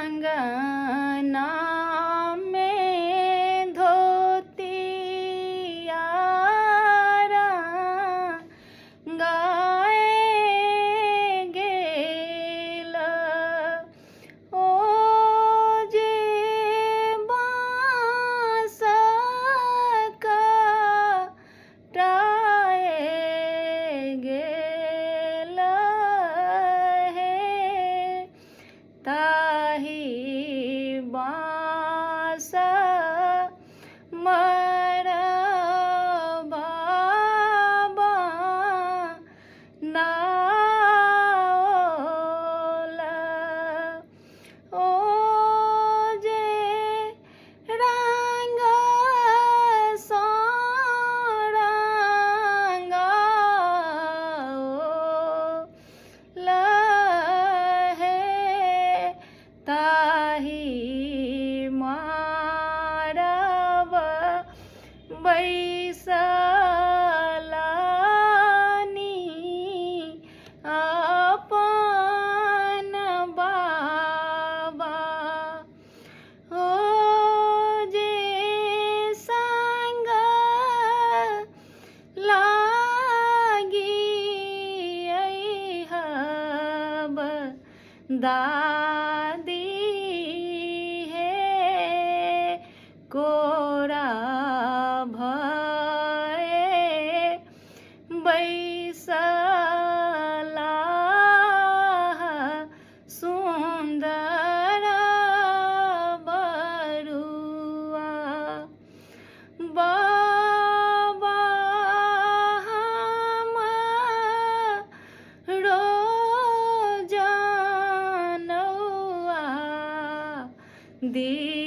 अंगनामे धोतिया गाए गेल ओ जे बाँस कटाए गेल हे ताहि बाँस मरबा नाओल ओ जे रंग सँ रंगाओल हे ताहि मारब बैसलानी अपन बाबा ओ जे संग लागी अइहब दादी हे कोरा भए बैसला सुन्दर बरुआ बाबा हमरो जनौआ दी।